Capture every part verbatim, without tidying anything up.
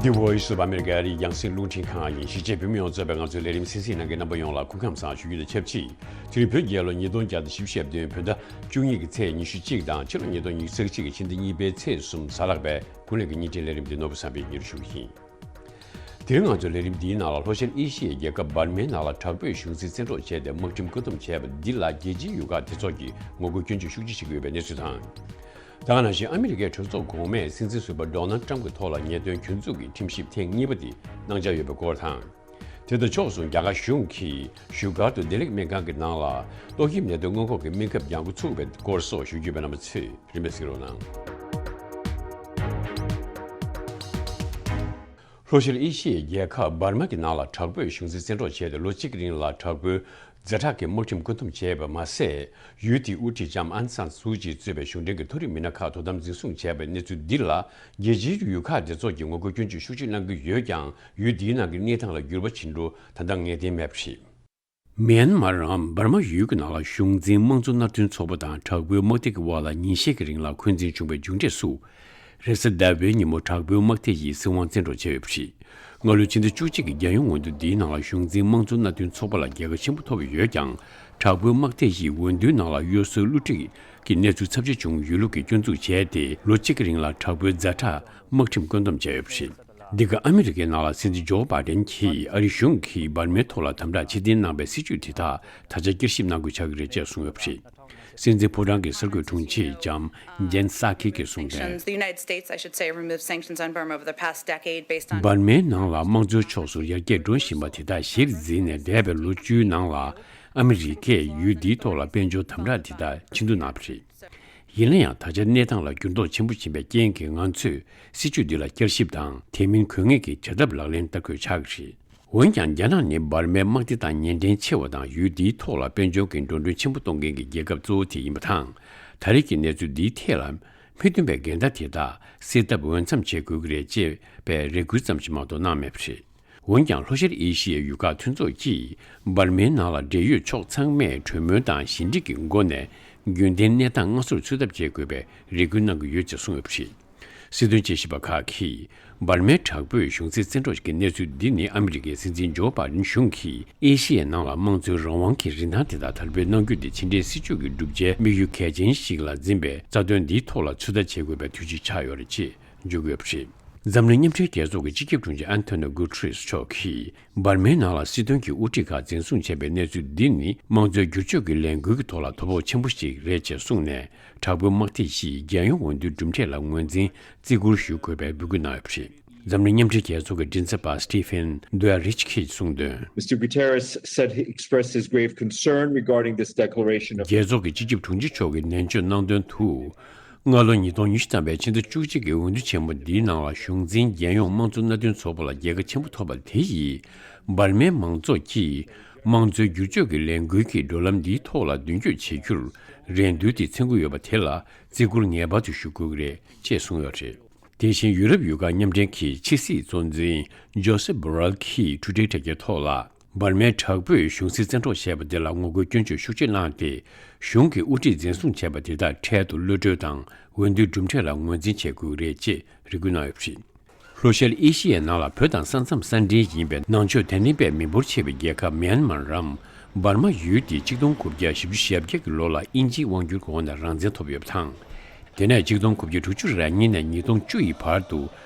The Voice of America ཨ་རིའི་རྒྱང་སྲིང་རླུང་འཕྲིན་ཁང་ཡིན། གཞིས་བྱེས་བོད་མི་ཡོངས་གཙོས་པའི་ང་ཚོའི་ལས་རིམ་གསན་གཟིགས་གནང་མཁན་རྣམ་པ་ཡོངས་ལ་སྐུ་ཁམས་བཟང་ཞུ་རྒྱུ་དང་ཆབས་ཅིག་དེ་རིང་བོད་རྒྱལ་ལོ་ཉིས་སྟོང་བརྒྱ་དང་བཞི་བཅུ་ཞེ་བདུན་བོད་ཟླ་བཅུ་གཉིས་ཀྱི་ཚེས་ཉི་ཤུ་གཅིག་དང་ཕྱི་ལོ་ཉིས་སྟོང་ཉི་ཤུ་རྩ་གཅིག་གི་ཕྱི་ཟླ་གཉིས་པའི་ཚེས་གསུམ་གཟའ་ལྷག་པའི་གུང་ལེགས་ཀྱི་བརྙན་འཕྲིན་ལས་རིམ་འདི་ནོར་བུ་བསམ་འཕེལ་གྱིས་སྙན་སྒྲོན་ཞུ་གི་ཡིན། དེ་རིང་ང་ཚོའི་ལས་རིམ་འདིའི་ནང་ལ་ལྷོ་ཤར་ཨེ་ཤི་ཡའི་རྒྱལ་ཁབ་འབར་མའི་ནང་ལ་དྲག་པོའི་གཞུང་འཛིན་བཙན་འཕྲོག་བྱས་ཏེ་དམག་ཁྲིམས་བཀོད་འདོམས་བྱས་པ་འདི་ལ་རྒྱལ་སྤྱིའི་ཡུལ་ཁག་དེ་ཚོ་གིས་ངོ་རྒོལ་སྐྱོན་བརྗོད་ཤུགས་ཆེ་བྱེད་ཀྱི་ཡོད་པའི་གནས་ཚུལ་དང་། ད་ག་ནང་བཞིན་ཨ་མི་རི་ཀའི་གྲོས་ཚོགས་གོང་མས་སྲིད་འཛིན་ཟུར་པ་ཌོ་ནལ་ཊམ་གྱི་ཐོག་ལ་ཉེས་དོན་གྱོད་འཛུགས་ཀྱི་ཁྲིམས་ཞིབ་ཐེངས་གཉིས་པ་དེ་གནང་འཆར་ཡོད་པའི་སྐོར་དང་། དེ་དང་ཕྱོགས་སུ་རྒྱ་གར་གཞུང་གིས་བཞུགས་སྒར་དུ་བདེ་ལེགས་སྨན་ཁང་གི་ནང་ལ་ཏོག་དབྱིབས་ནད་དུག་སྔོན་འགོག་གི་སྨན་ཁབ་ལྗང་ཁུ་ཚུགས་པའི་སྐོར་སོགས་ཞུ་རྒྱུ་ཡོད་པ་རྣམ་པ་ཚོས་རིམ་པས་གཟིགས་རོགས་གནང་། ལྷོ་ཤར་ཨེ་ཤི་ཡའི་རྒྱལ་ཁབ་འབར་མ་གི་ནང་ལ་དྲག་པོའི་གཞུང་འཛིན་བཙན་འཕྲོག་བྱས་ཏེ་ལོ་གཅིག་གི་རིང་ལ་དྲག་པོའི་ཛ་དྲག་གི་དམག་ཁྲིམས་བཀོད་འདོམས་བྱས་པ་མ་ཟད། ཡུལ་དེའི་དབུ་ཁྲིད་ལྕམ་ཨང་སན་སུའུ་ཅི་གཙོས་པའི་གཞུང་འབྲེལ་གྱི་མཐོ་རིམ་མི་སྣ་ཁག་དོ་དམ་འཛིན་བཟུང་བྱས་པའི་གནས་ཚུལ་འདི་ལ་རྒྱལ་སྤྱིའི་ཡུལ་ཁག་དེ་ཚོ་གིས་ངོ་རྒོལ་སྐྱོན་བརྗོད་ཤུགས་ཆེ་གནང་གི་ཡོད་ཀྱང་། ཡུལ་འདིའི་ནང་གི་གནས་སྟངས་ལ་འགྱུར་བ་ཕྱིན་འགྲོ་ད་ལྟ་ངེས་གཏན་མེད་པ་རེད། མེན་མར་འམ་འབར་མ་ཡུལ་གྱི་ནང་ལ་གཞུང་འཛིན་དམངས་གཙོ་མནའ་མཐུན་ཚོགས་པ་དང་དྲག་པོའི་དམག་སྡེ་གི་དབར་ལ་ཉིན་ཤས་ཀྱི་རིང་ལ་འཁོན་འཛིན་བྱུང་བའི་མཇུག་འབྲས་སུ། རེས་གཟའ་ཟླ་བའི་ཉིན་མོ་དྲག་པོའི་དམག་སྡེ་ཡིས་སྲིད་དབང་བཙན་འཕྲོག་བྱས་ཡོད་པ་རེད། སྔ་ལོའི་ཕྱི་ཟླ་བཅུ་གཅིག་གི་རྒྱལ་ཡོངས་འོས་བསྡུ་འདིའི་ནང་ལ་གཞུང་འཛིན་དམངས་གཙོ་མནའ་མཐུན་ཚོགས་པ་ལ་རྒྱལ་ཁ་ཆེན་པོ་ཐོབ་ཡོད་ཀྱང་། དྲག་པོའི་དམག་སྡེ་ཡིས་འོས་བསྡུའི་ནང་ལ་གཡོ་ཟོལ་བསླུ་བྲིད་ཀྱི་གནས་ཚུལ་ཚབས་ཆེ་བྱུང་ཡོད་ལུགས་ཀྱི་སྐྱོན་འཛུགས་བྱས་ཏེ། ལོ་གཅིག་གི་རིང་ལ་དྲག་པོའི་ཛ་དྲག་དམག་ཁྲིམས་བཀོད་འདོམས་བྱས་ཡོད་པ་རེད། འདི་ག་ཨ་མི་རི་ཀའི་ནང་ལ་སྲིད་འཛིན་ཇོ་བྷའི་ཌེན་གྱིས་ཨ་རིའི་གཞུང་གིས་འབར་མའི་ཐོག་ལ་དམ་དྲག་ཕྱིར་འཐེན་གནང་བའི་སྲིད་བྱུས་དེ་དག་ད་ཆ་བསྐྱར་ཞིབ་གནང་དགོས་ཆགས་ཀྱི་རེད་ཅེས་གསུངས་ཡོད་པ་རེད། སྲིད་འཛིན་ཕོ་བྲང་གི་གསར་འགོད་དྲུང་ཆེ་ལྕམ་ཇེན་སཱ་ཁི་གིས་གསུངས་དོན། Sanctions. The United States, I should say, removed sanctions on Burma over the past decade based on འབར་མའི་ནང་ལ་དམངས་གཙོའི་ཕྱོགས་སུ་ཡར་རྒྱས་འགྲོ་བཞིན་པ་དེ་དག་གཞིར་འཛིན་ནས། འདས་པའི་ལོ་བཅུའི་ནང་ལ་ཨ་མི་རི་ཀས་ཡུལ་འདིའི་ཐོག་ལ་དཔལ་འབྱོར་དམ་དྲག་དེ་དག་ཆེ་བསྡུ་གནང་བ་རེད། ཡིན་ན་ཡང་། ད་ཆ་གནས་སྟངས་ལ་འགྱུར་ལྡོག་ཆེན་པོ་ཕྱིན་པའི་རྐྱེན་གྱིས། ང་ཚོས་སྲིད་བྱུས་འདི་ལ་བསྐྱར་ཞིབ་དང་། དེ་མིན་དགོས་ངེས་ཀྱི་བྱ་ཐབས་ལག་ལེན་བསྟར་དགོས་ཆགས་ཀྱི་རེད། འོན་ཀྱང་། རྒྱ་ནག་ནི་འབར་མའི་དམག་སྡེ་དང་ཉེ་འབྲེལ་ཆེ་བ་དང་། ཡུལ་འདིའི་ཐོག་ལ་དཔལ་འབྱོར་གྱི་འགྲོ་གྲོན་ཆེན་པོ་གཏོང་མཁན་གྱི་རྒྱལ་ཁབ་གཙོ་བོ་དེ་ཡིན་པ་དང་། ད་རེས་ཀྱི་གནས་ཚུལ་འདིའི་ཐད་ལ། མི་མཐུན་པའི་འགལ་ཟླ་དེ་དག་སེལ་ཐབས་འོས་འཚམ་བྱེད་དགོས་ཀྱི་རེད་ཅེས་པའི་རེ་སྐུལ་ཙམ་ཞིག་མ་གཏོགས་གནང་མེད་པ་རེད། འོན་ཀྱང་། ལྷོ་ཤར་ཨེ་ཤི་ཡའི་ཡུལ་ཁག་མཐུན་ཚོགས་ཀྱིས་འབར་མའི་ནང་ལ་འབྲེལ་ཡོད་ཕྱོགས་ཚང་མས་གྲོས་མོལ་དང་ཞི་འགྲིག་གི་སྒོ་ནས་རྒྱུན་ལྡན་གནས་སྟངས་སྔ་སོར་ཚུད་ཐབས་བྱེད་དགོས་པའི་རེ་སྐུལ་གནང་གི་ཡོད་ཅེས་གསུངས་ཡོད་པ་རེད། སྲིད་དོན་དཔྱད་ཞིབ་པ་ཁག་གིས། འབར་མའི་དྲག་པོའི་གཞུང་སྲིད་བཙན་འཕྲོག་གི་གནས་ཚུལ་འདི་ནི། ཨ་མི་རི་ཀའི་སྲིད་འཛིན་ཇོ་བྷའི་ཌེན་གཞུང་གིས་ཨེ་ཤི་ཡའི་ནང་ལ་དམངས་གཙོའི་རང་དབང་གི་རིན་ཐང་དེ་དག་དར་སྤེལ་གནང་རྒྱུ་དེ། ཕྱི་འབྲེལ་སྲིད་ཇུས་ཀྱི་བསྒྲུབ་བྱའི་དམིགས་ཡུལ་གལ་ཆེན་ཞིག་ལ་འཛིན་པའི་རྩ་དོན་འདིའི་ཐོག་ལ་ཚོད་ལྟ་བྱེད་དགོས་པའི་དུས་ཚིགས་ཆགས་ཡོད་རེད་ཅེས་བརྗོད་ཀྱི་ཡོད་པ་རེད། འཛམ་གླིང་མཉམ་འབྲེལ་རྒྱལ་ཚོགས་ཀྱི་སྤྱི་ཁྱབ་དྲུང་ཆེ་ཨན་ཐོ་ནི་གུ་ཏྲེས་མཆོག་གིས། འབར་མའི་ནང་ལ་སྲིད་དོན་གྱི་དབུ་ཁྲིད་ཁག་འཛིན་བཟུང་བྱས་པའི་གནས་ཚུལ་འདི་ནི། དམངས་གཙོའི་བསྒྱུར་བཅོས་ཀྱི་ལས་འགུལ་གྱི་ཐོག་ལ་དོ་ཕོག་ཆེན་པོ་ཞིག་རེད་ཅེས་གསུངས་ནས། དྲག་པོའི་དམག་སྡེ་ཡིས་རྒྱལ་ཡོངས་འོས་བསྡུའི་གྲུབ་འབྲས་ལ་ངོས་འཛིན་བརྩི་བཀུར་ཞུ་དགོས་པའི་འབོད་སྐུལ་གནང་ཡོད་པ་རེད། འཛམ་གླིང་མཉམ་འབྲེལ་རྒྱལ་ཚོགས་ཀྱི་མགྲིན་ཚབ་པ་Stephane Dujarric གིས་གསུངས་དོན། Mister Guterres said he expressed his grave concern regarding this declaration of རྒྱལ་ཚོགས་ཀྱི་སྤྱི་ཁྱབ་དྲུང་ཆེ་མཆོག་གིས་ནན་བརྗོད་གནང་དོན་དུ། སྔ་ལོ་ཉིས་སྟོང་ཉི་ཤུ་ཐམ་པའི་ཕྱི་ཟླ་བཅུ་གཅིག་གི་འོས་བསྡུ་ཆེན་མོ་འདིའི་ནང་ལ་གཞུང་འཛིན་རྒྱལ་ཡོངས་དམངས་གཙོ་མནའ་མཐུན་ཚོགས་པ་ལ་རྒྱལ་ཁ་ཆེན་པོ་ཐོབ་པ་དེ་ཡིས། འབར་མའི་མང་ཚོགས་ཀྱིས་དམངས་གཙོའི་བསྒྱུར་བཅོས་ཀྱི་ལས་འགུལ་གྱི་འགྲོ་ལམ་འདིའི་ཐོག་ལ་མདུན་སྐྱོད་བྱེད་རྒྱུར་རེ་འདུན་དེ་འཚོལ་གྱི་ཡོད་པ་དེ་ལ་བརྩི་བཀུར་ངེས་པར་དུ་ཞུ་དགོས་ཀྱི་རེད་ཅེས་གསུངས་ཡོད་རེད། དེ་བཞིན་ཡུ་རོབ་ཡུལ་ཁག་མཉམ་འབྲེལ་གྱི་ཕྱི་སྲིད་གཙོ་འཛིན་ཇོ་སེབ་བྷོ་རེལ་གྱིས་ཊུ་ཊར་དྲ་རྒྱའི་ཐོག་ལ། འབར་མའི་དྲག་པོས་གཞུང་སྲིད་བཙན་འཕྲོག་བྱས་པ་དེ་ལ་ངོ་རྒོལ་སྐྱོན་བརྗོད་ཤུགས་ཆེ་གནང་སྟེ། གཞུང་གི་དབུ་ཁྲིད་འཛིན་བཟུང་བྱས་པ་དེ་དག་འཕྲལ་དུ་གློད་བཀྲོལ་དང་། འོས་བསྡུའི་གྲུབ་འབྲས་ལ་ངོས་འཛིན་བྱེད་དགོས་རེད་ཅེས་རེ་སྐུལ་གནང་ཡོད་པ་རེད། ལྷོ་ཤར་ཨེ་ཤི་ཡའི་ནང་ལ་བོད་དང་ས་མཚམས་ས་འབྲེལ་ཡིན་པའི་ནང་ཆོས་དད་ལྡན་པས་མི་འབོར་ཆེ་བའི་རྒྱལ་ཁབ་མེན་མར་འམ། འབར་མ་ཡུལ་དེ་གཅིག་སྟོང་དགུ་བརྒྱ་བཞི་བཅུ་ཞེ་བརྒྱད་ཀྱི་ལོ་ལ་དབྱིན་ཇིའི་དབང་བསྒྱུར་གྱི་འོག་ནས་རང་བཙན་ཐོབ་ཡོད་པ་དང་། དེ་ནས་གཅིག་སྟོང་དགུ་བརྒྱ་དྲུག་ཅུ་རེ་གཉིས་ནས་ཉིས་སྟོང་བཅུ་ཡི་བར་དུ་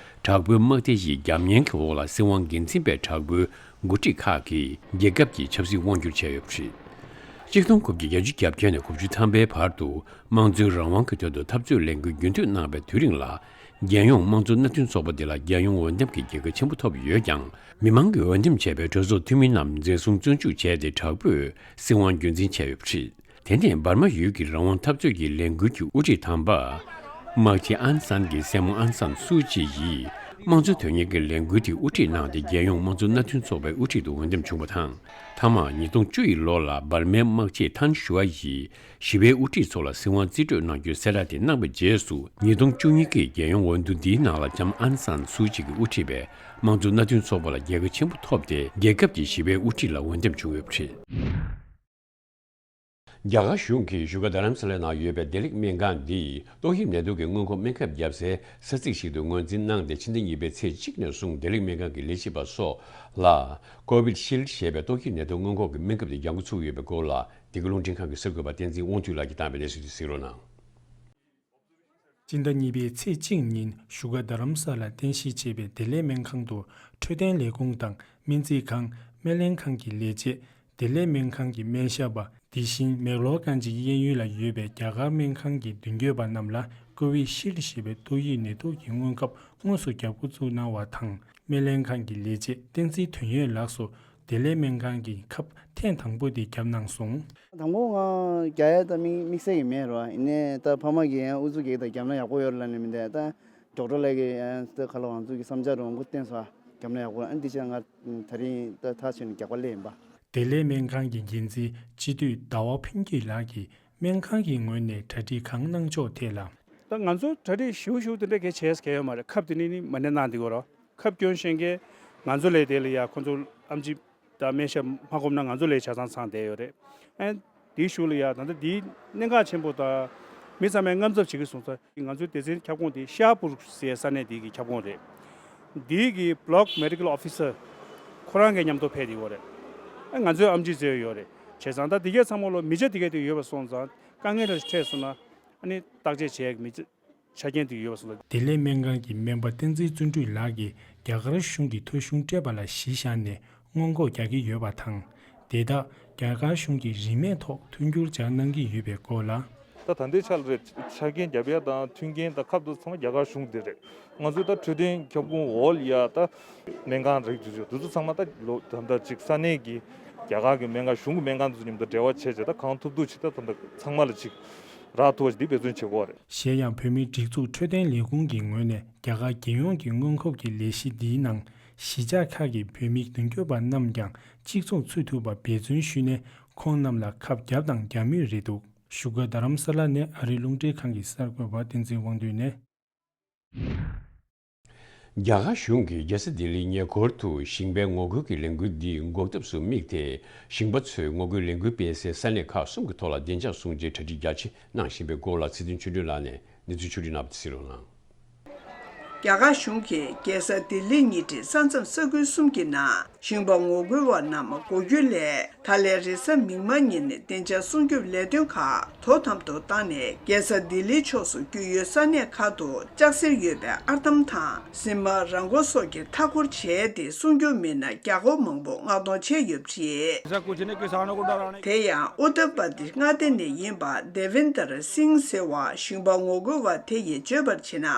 དྲག་པོའི་དམག་སྡེ་ཡི་རྒྱབ་གཉེར་གྱི་འོག་ལ་སྲིད་དབང་སྒེར་འཛིན་པའི་དྲག་པོའི་འགོ་ཁྲིད་ཁག་གིས་རྒྱལ་ཁབ་ཀྱི་ཆབ་སྲིད་དབང་བསྒྱུར་བྱས་ཡོད་པ་རེད། གཅིག་སྟོང་དགུ་བརྒྱ་བརྒྱད་ཅུ་གྱ་བརྒྱད་ནས་དགུ་བཅུ་ཐམ་པའི་བར་དུ་དམངས་གཙོའི་རང་དབང་གི་དོན་དུ་འཐབ་རྩོད་ལས་འགུལ་རྒྱུན་མཐུད་གནང་བའི་དུས་རིང་ལ། རྒྱལ་ཡོངས་དམངས་གཙོ་མནའ་མཐུན་ཚོགས་པ་འདི་ལ་རྒྱལ་ཡོངས་འོས་འདེམས་ཀྱི་རྒྱལ་ཁ་ཆེན་པོ་ཐོབ་ཡོད་ཀྱང་། མི་མང་གིས་འོས་འདེམས་བྱས་པའི་གྲོས་ཚོགས་འཐུས་མི་རྣམས་འཛིན་བཟུང་བཙོན་འཇུག་བྱས་ཏེ། དྲག་པོས་སྲིད་དབང་རྒྱུན་འཛིན་བྱས་ཡོད་པ་རེད། དེ་ནས་འབར་མ་ཡུལ་གྱི་རང་དབང་འཐབ་རྩོད་ཀྱི་ལས་འགུལ་གྱི་དབུ་ཁྲིད་དམ་པ། དམག་སྤྱི་ཨན་སན་གྱི་སྲས་མོ་ཨན་སན་སུའུ་ཅི་ཡིས། དམངས་གཙོ་དོན་གཉེར་གྱི་ལས་འགུལ་དེ་དབུ་ཁྲིད་གནང་སྟེ། རྒྱལ་ཡོངས་དམངས་གཙོ་མནའ་མཐུན་ཚོགས་པའི་དབུ་ཁྲིད་དུ་འོས་འདེམས་བྱུང་བ་དང་། མཐའ་མ་ཉིས་སྟོང་བཅུ་ཡི་ལོ་ལ་འབར་མའི་དམག་སྤྱི་ཐན་ཞུ་ཨ་ཡིས་ཞི་བའི་དབུ་ཁྲིད་ཚོ་ལ་སྲིད་དབང་རྩིས་སྤྲོད་གནང་རྒྱུའི་གསལ་བསྒྲགས་དེ་གནང་བའི་རྗེས་སུ། ཉིས་སྟོང་བཅུ་གཉིས་ཀྱི་རྒྱལ་ཡོངས་འོས་བསྡུ་འདིའི་ནང་ལ་ལྕམ་ཨན་སན་སུའུ་ཅི་གིས་དབུ་ཁྲིད་པའི་དམངས་གཙོ་མནའ་མཐུན་ཚོགས་པ་ལ་རྒྱལ་ཁ་ཆེན་པོ་ཐོབ་སྟེ། རྒྱལ་ཁབ་ཀྱི་ཞི་བའི་དབུ་ཁྲིད་ལ་འོས་འདེམས་བྱུང་ཡོད་པ་རེད། རྒྱ་གར་གཞུང་གིས་བཞུགས་སྒར་རྡ་རམ་ས་ལའི་ནང་ཡོད་པའི་བདེ་ལེགས་སྨན་ཁང་འདིས་ཏོག་དབྱིབས་ནད་དུག་གི་སྔོན་འགོག་སྨན་ཁབ་བརྒྱབ་སའི་ས་ཚིགས་ཤིག་ཏུ་ངོས་འཛིན་གནང་སྟེ། ཕྱི་ཟླ་གཉིས་པའི་ཚེས་གཅིག་ནས་བཟུང་བདེ་ལེགས་སྨན་ཁང་གི་ལས་བྱེད་པ་སོགས་ལ་ཀོ་བིད་ཤིལ་ཞེས་པའི་ཏོག་དབྱིབས་ནད་དུག་སྔོན་འགོག་གི་སྨན་ཁབ་དེ་རྒྱག་འགོ་ཚུགས་ཡོད་པའི་སྐོར་ལ། འདི་ག་རླུང་འཕྲིན་ཁང་གི་གསར་འགོད་པ་བསྟན་འཛིན་དབང་འདུས་ལགས་ཀྱིས་བཏང་བའི་གནས་ཚུལ་དེ་གཟིགས་རོགས་གནང་། སྤྱི་ཟླ་གཉིས་པའི་ཚེས་གཅིག་ཉིན་བཞུགས་སྒར་རྡ་རམ་ས་ལར་རྟེན་གཞི་བྱས་པའི་བདེ་ལེགས་སྨན་ཁང་དུ་འཕྲོད་བསྟེན་ལས་ཁུངས་དང་སྨན་རྩིས་ཁང་། སྨན་ལྷན་ཁང་གི་ལས་བྱེད། བདེ་ལེགས་སྨན་ཁང་གི་སྨན་ཞབས་པ། དེ་བཞིན་མེག་ལོར་གྷན་ཇི་གཡས་གཡོན་ལ་ཡོད་པའི་རྒྱ་གར་སྨན་ཁང་གི་མདུན་སྐྱོད་པ་རྣམས་ལ་ཀོ་བི་ཤིལ་ཞེས་པའི་ཏོག་དབྱིབས་ནད་དུག་གི་སྔོན་ཁབ་དངོས་སུ་བརྒྱབ་འགོ་བཙུགས་གནང་བ་དང་། སྨན་ལྷན་ཁང་གི་ལས་བྱེད་བསྟན་འཛིན་དོན་ཡོད་ལགས་སུ་བདེ་ལེགས་སྨན་ཁང་གི་ཁབ་ཐེངས་དང་པོ་དེ་བརྒྱབ་གནང་སོང་། དང་པོ་ང་རྒྱག་ཡ་ད་དམིགས་དམིགས་བསལ་གྱི་མེད་རོ། ཡིན་ནའི་ད་ཕ་མ་གིས་ཡང་ཨུ་ཚུགས་རྒྱག་གི་ད་བརྒྱབ་ན་ཡག་པོ་ཡོད་རེད་ལབ་ནས། མི་འདུག་ད་ཌོག་ཊར་ལགས་ཀྱིས་ཡང་ད་ག་ལ་ང་ཚོ་གི་བསམ་འཆར་རོ་འགོ་བསྟན་སོང་། བརྒྱབ་ན་ཡག་པོ་རེད། ཨ་ནི་འདི་ཕྱིར་ང་ད་རིང་ད་ཐག་ཆོད་ནས་རྒྱག་པ་སླེབས་ཡིན་པ། བདེ་ལེགས་སྨན་ཁང་གི་འགན་འཛིན་སྤྱི་འཐུས་ཟླ་བ་ཕུན་སྐྱིད་ལགས་ཀྱིས་སྨན་ཁང་གི་ངོས་ནས་གྲ་སྒྲིག་གང་གནང་ཕྱོགས་ཐད་ལ། ད་ང་ཚོ་གྲ་སྒྲིག་ཞེ་པོ་ཞེ་པོ་དེ་འདྲ་གལ་ཆེ་ས་གལ་ཡོད་མ་རེད། ཁབ་དེ་ནི་ནི་མ་ཎི་གནང་འདི་གོ་རོ། ཁབ་སྐྱོན་ཤེས་མཁན་ང་ཚོ་ལས་དེ་ལ་ཡ་ཁོ་ཚོ་ཨམ་ཆི་དང་སྨན་ཞབས་མ་ཁོམ་ན་ང་ཚོ་ལས་ཆ་ཚང་ཚང་བསྡད་ཡོད་རེད། ཨན་དེའི་གཞུག་ལ་ཡ་ད་ལྟ་དེའི་གནད་འགག་ཆེན་པོ་དང་མི་ཚང་མས་དངངས་འཚབ་བྱེད་ཀྱི་སོང་ཙང་། ང་ཚོའི་སྡེ་ཚན་ཁྱབ་ཁོངས་དེ་ཤ་པུར་ཟེར་ས་གནས་དེ་གི་ཁྱབ་ཁོངས་རེད། དེའི་གི་Block Medical Officer ཁོ་རང་གི་མཉམ་དུ་ཕེབས་བསྡད་ཡོད་རེད། ཨ་ང་ཚོའི་ཨམ་ཆི་བཟོས་ཡོད་རེད། བྱས་ཙང་ད་དེ་གས་ཚང་མ་ལོ་མི་ཆ་དེ་གས་དེ་ཡོད་པ་སོང་ཙང་དཀའ་ངལ་འདྲ་ཞིག་འཕྲད་སོང་ན་ཨ་ནི་བརྟག་དཔྱད་བྱེད་ཡག་མི་ཆ་ཆ་རྐྱེན་དེ་ཡོད་པ་སོང་ཙང་། བདེ་ལེགས་སྨན་ཁང་གི་སྨན་པ་བསྟན་འཛིན་བརྩོན་འགྲུས་ལགས་ཀྱིས་རྒྱ་གར་གཞུང་གི་ཐོ་གཞུང་སྤྲད་པ་ལ་གཞི་བཞག་ནས་སྔོན་འགོག་རྒྱག་གི་ཡོད་པ་དང་། དེ་དག་རྒྱ་གར་གཞུང་གིས་རིན་མེད་ཐོག་མཐུན་འགྱུར་སྦྱར་གནང་གི་ཡོད་པའི་སྐོར་ལ། ད་ད་ལྟའི་ཆ་ལ་རེད། ཆ་རྐྱེན་རྒྱབ་ཡ་དང་མཐུན་རྐྱེན་དང་ཁབ་དེ་ཚང་མ་རྒྱ་གར་གཞུང་དེ་རེད། ང་ཚོའི་ད་འཕྲོད་བསྟེན་ཁྱབ་ཁོངས་འོག་ལ་ཡ་ད་སྨན་ཁང་རིགས་དེ་ཚོ་དེ་ཚོ་ཚང་མ་ད་ལོ་ད་ལྟ་ཅིག་ས་གནས་ཀྱི་རྒྱ་གར་གྱི་སྨན་ཁང་གཞུང་གི་སྨན་ཁང་དེ་ཚོ་མཉམ་དུ་འབྲེལ་བ་བྱས་བྱས། ད་གང་ཐུབ་ཐུབ་ཅིག་ད་ད་ལྟ་ཚང་མ་ལ་ཅིག་རག་ཐུབ་པ་ཞིག་འདི་འབད་བརྩོན་བྱེད་དགོས་རེད། གཞན་ཡང་བོད་མིའི་སྒྲིག་འཛུགས་འཕྲོད་བསྟེན་ལས་ཁུངས་ཀྱི་ངོས་ནས་རྒྱ་གར་རྒྱལ་ཡོངས་ཀྱི་སྔོན་འགོག་གི་ལས་གཞི་འདིའི་ནང་གཞིས་ཆགས་ཁག་གི་བོད་མི་མདུན་སྐྱོད་པ་རྣམས་ཀྱང་གཅིག་མཚུངས་ཚུད་ཐུབ་པ་འབད་བརྩོན་ཞུས་ནས་ཁོང་རྣམས་ལ་ཁབ་བརྒྱབ་དང་རྒྱག་མུས་རེད་འདུག་བཞུགས་སྒར་རྡ་རམ་ས་ལ་ནས་ཨ་རིའི་རླུང་འཕྲིན་ཁང་གི་གསར་འགོད་པ་བསྟན་འཛིན་དབང་འདུས་ནས། རྒྱ་གར་གཞུང་གིས་རྒྱལ་ས་ལྡི་ལིའི་ཉེ་འཁོར་དུ་ཞིང་པའི་ངོ་རྒོལ་གྱི་ལས་འགུལ་འདི་འགོག་ཐབས་སུ་དམིགས་ཏེ། ཞིང་པ་ཚོས་ངོ་རྒོལ་ལས་འགུལ་སྤེལ་སའི་ས་གནས་ཁག་གསུམ་གྱི་ཐོག་ལ་བདེ་འཇགས་སྲུང་བརྩིའི་གྲ་སྒྲིག་རྒྱ་ཆེ་གནང་བཞིན་པའི་སྐོར་ལ་ཚེ་བརྟན་ཆོས་སྒྲོན་ལགས་ནས་གནས་ཚུལ་ཕྱོགས་བསྒྲིགས་གནང་བ་དེ་གཟིགས་རོགས་གནང་། རྒྱ་གར་གཞུང་གིས་རྒྱལ་ས་ལྡི་ལི་ཉེ་འཁྲིས་ས་མཚམས་ས་ཁུལ་གསུམ་གྱི་ནང་ཞིང་པ་ངོ་རྒོལ་བ་རྣམས་འགོག་རྒྱུའི་སླད། ད་ལན་རེས་གཟའ་མིག་དམར་ཉིན་བདེ་འཇགས་སྲུང་སྐྱོབ་ལས་དོན་ཁག་དོ་དམ་དུ་བཏང་ནས། རྒྱལ་ས་ལྡི་ལིའི་ཕྱོགས་སུ་རྒྱུས་ཡོད་ས་གནས་ཁག་ཏུ་ལྕགས་གཟེར་ཡོད་པའི་ཨར་འདམ་དང་། སྲིན་མ་ར་མགོ་སོགས་ཀྱིས་མཐའ་སྐོར་བྱས་ཏེ། སྲུང་སྐྱོབ་མི་སྣ་བརྒྱ་སྐོར་མང་པོ་མངགས་གཏོང་བྱས་ཡོད་པ་རེད། དེ་ཡང་ཨུ་ཏར་པར་དེཤ་མངའ་སྡེ་ནས་ཡིན་པ་དེ་ཝིན་དར་སིང་ཟེར་བ་ཞིང་པ་ངོ་རྒོལ་བ་དེ་ཡིས་བརྗོད་པར་བྱས་ན།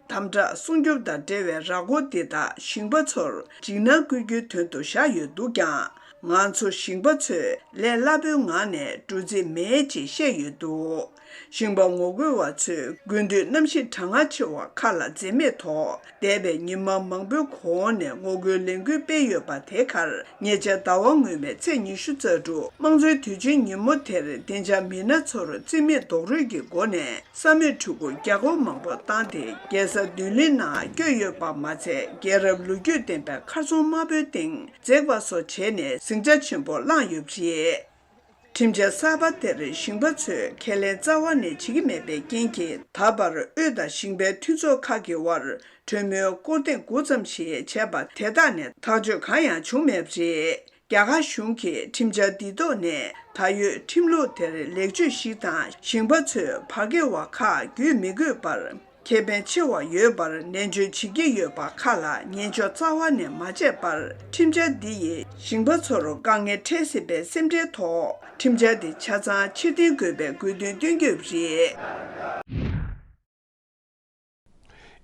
དམ་དྲག་སྲུང་སྐྱོབ་དང་འབྲེལ་བའི་ར་སྐོར་འདི་དག་ཞིང་པ་ཚོར་འཇིགས་སྣང་བསྐུལ་རྒྱུའི་དོན་དུ་བཞག་ཡོད་འདུག་ཀྱང་། ང་ཚོ་ཞིང་པ་ཚོས་ལས་སླ་པོའི་ངང་ནས་འགྲོ་རྩིས་མེད་ཅེས་བཤད་ཡོད་འདུག་ཞིང་པ་ངོ་རྒོལ་བ་ཚོས་དགུན་དུས་གནམ་གཤིས་གྲང་ངར་ཆེ་བ་ཁ་ལ་འཛེམ་མེད་ཐོག་འདས་པའི་ཉི་མ་མང་པོའི་གོང་ནས་ངོ་རྒོལ་ལས་འགུལ་སྤེལ་ཡོད་པ་དེ་གར་ཉེ་ཆར་ཟླ་བ་སྔོན་མའི་ཚེས་ཉི་ཤུ་རྩ་དྲུག་དམངས་གཙོའི་དུས་ཆེན་ཉིན་མོ་དེར་བདེ་འཇགས་མི་སྣ་ཚོར་རྩིས་མེད་རྡོག་རོལ་གྱི་སྒོ་ནས། ས་མེད་འཕྲུལ་འཁོར་བརྒྱ་སྐོར་མང་པོ་བཏང་སྟེ། རྒྱལ་ས་ལྡི་ལི་ནང་བསྐྱོད་ཡོད་པ་མ་ཚད། རྒྱལ་རབས་ལོ་རྒྱུས་ལྡན་པའི་མཁར་རྫོང་དམར་པོའི་སྟེང་འཛེགས་པ་སོགས་བྱས་ནས་ཟིང་ཆ་ཆེན་པོ་བསླངས་ཡོད་པ་རེད། ཁྲིམས་འཆར་གསར་པ་དེར་ཞིང་པ་ཚོས་ཁས་ལེན་རྩ་བ་ནས་བྱེད་ཀྱི་མེད་པའི་རྐྱེན་གྱིས། ད་བར་དབུས་དང་ཞིང་པའི་མཐུན་ཚོགས་ཁག་གི་དབར་གྲོས་མོལ་སྐོར་ཐེངས་དགུ་ཙམ་ཞིག་བྱས་པ་དེ་དག་ནས་ཐག་གཅོད་གང་ཡང་བྱུང་མེད་པ་རེད། རྒྱ་གར་གཞུང་གིས་ཁྲིམས་འཆར་འདི་ཐོག་ནས་ད་ཡོད་ཁྲིམས་ལུགས་དེར་ལེགས་བཅོས་ཤིག་དང་། ཞིང་པ་ཚོས་ཕར་སྐྱེལ་བ་ཁག་བརྒྱུད་མི་དགོས་པར་ཁེ་ཕན་ཆེ་བ་ཡོད་པར་ནན་བརྗོད་བྱེད་ཀྱི་ཡོད་པ་ཁག་ལ་ཉན་འཇོག་རྩ་བ་ནས་མ་བྱས་པར། ཁྲིམས་འཆར་འདི་ཡིས་ཞིང་པ་ཚོར་དཀའ་ངལ་འཕྲད་སྲིད་པའི་སེམས་ཁྲལ་ཐོག་ཁྲིམས་འཆར་འདི་ཆ་ཚང་ཕྱིར་འཐེན་དགོས་པའི་དགོས་འདུན་བཏོན་གྱི་ཡོད་པ་རེད།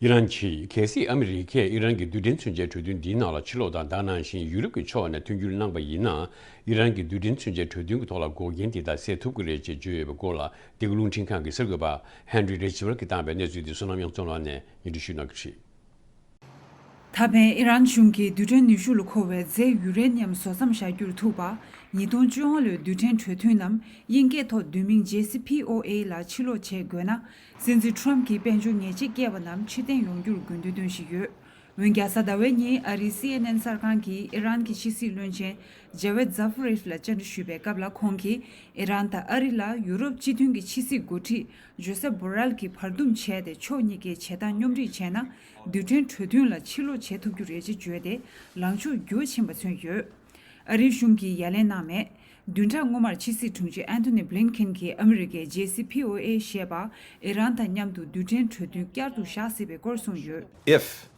ཨི་རན་གྱིས། གལ་སྲིད་ཨ་མི་རི་ཀས་ཨི་རན་གྱི་རྡུལ་ཕྲན་མཚོན་ཆའི་གྲོས་མཐུན་འདིའི་ནང་ལ་ཕྱིར་ལོག་དང་། ད་ག་ནང་བཞིན་ཡུ་རོབ་ཀྱི་ཕྱོགས་ནས་མཐུན་འགྱུར་གནང་པ་ཡིན་ན། ཨི་རན་གྱི་རྡུལ་ཕྲན་མཚོན་ཆའི་གྲོས་མཐུན་གྱི་ཐོག་ལ་འགོག་རྐྱེན་དེ་དག་སེལ་ཐུབ་ཀྱི་རེད་ཅེས་བརྗོད་ཡོད་པའི་སྐོར་ལ། འདི་ག་རླུང་འཕྲིན་ཁང་གི་གསར་འགོད་པ་ཧན་རི་རེ་ཆི་ཝར་གྱིས་བཏང་བའི་གནས་ཚུལ་དེ་བསོད་ནམས་དབྱངས་འཛོམས་ལགས་ནས་སྙན་སྒྲོན་ཞུ་གནང་གི་རེད། ད་ཕན་ཨི་རན་གཞུང་གིས་རྡུལ་ཕྲན་ནུས་ཤུགས་ལ་མཁོ་བའི་རྫས་ཡུ་རེ་ནི་ཡམ་བཟོ་མཚམས་བཞག་རྒྱུར་ཐུག་པ། ཉིས་སྟོང་བཅུ་གོ་ལོའི་རྡུལ་ཕྲན་གྲོས་མཐུན་ནམ། དབྱིན་སྐད་ཐོག་བསྡུས་མིང་ཇེ་སི་པི་ཨོ་ཨེ་ལ་ཕྱིར་ལོག་བྱེད་དགོས་ན། སྲིད་འཛིན་ཁྲོམ་གྱིས་དཔལ་འབྱོར་ཉེས་ཆད་བཀལ་བ་རྣམས་ཕྱིར་འཐེན་ཡོང་རྒྱུར་དགོས་འདུན་བཏོན་བཞིན་ཡོད། འོན་ཀྱང་གཟའ་ཟླ་བའི་ཉིན་ཨ་རིའི་སི་ཨེན་ཨེན་གསར་ཁང་གིས་ཨི་རན་གྱི་ཕྱི་སྲིད་བློན་ཆེན་ཇ་ཝེད་ཛཱ་ཧྥ་རིབ་ལ་བཅར་འདྲི་ཞུས་པའི་སྐབས་ལ། ཁོང་གིས་ཨི་རན་དང་ཨ་རི་ལ་ཡུ་རོབ་སྤྱི་མཐུན་གྱི་ཕྱི་སྲིད་འགོ་ཁྲིད་ཇོ་སེབ་བྷོ་རེལ་གྱིས་བར་འདུམ་བྱས་ཏེ། ཕྱོགས་གཉིས་ཀས་བྱེད་སྟངས་མཉམ་འདྲེས་བྱས་ན། རྡུལ་ཕྲན་གྲོས་མཐུན་ལ་ཕྱིར་ལོག་བྱེད་ཐུབ་རྒྱུ་རེད་ཅེས་བརྗོད་དེ། ལངས་ཕྱོགས་འགྱུར་བ་ཕྱིན་པ་མཚོན་ཡོད། ཨ་རིའི་གཞུང་གིས་ཡ་ལན་གནང་མེད། བདུན་ཕྲག་སྔོན་མར་ཕྱི་སྲིད་དྲུང་ཆེ་ཨན་ཐོ་ནི་བྷི་ལིན་ཁེན་གྱིས་ཨ་མི་རི་ཀའི་ཇེ་སི་པི་ཨོ་ཨེ་ཞེས་པ་ཨི་རན་དང་མཉམ་དུ་རྡུལ་ཕྲན་གྲོས་མཐུན་བསྐྱར་དུ་བཞག་སྲིད་པའི་སྐོར་གསུངས་ཡོད། If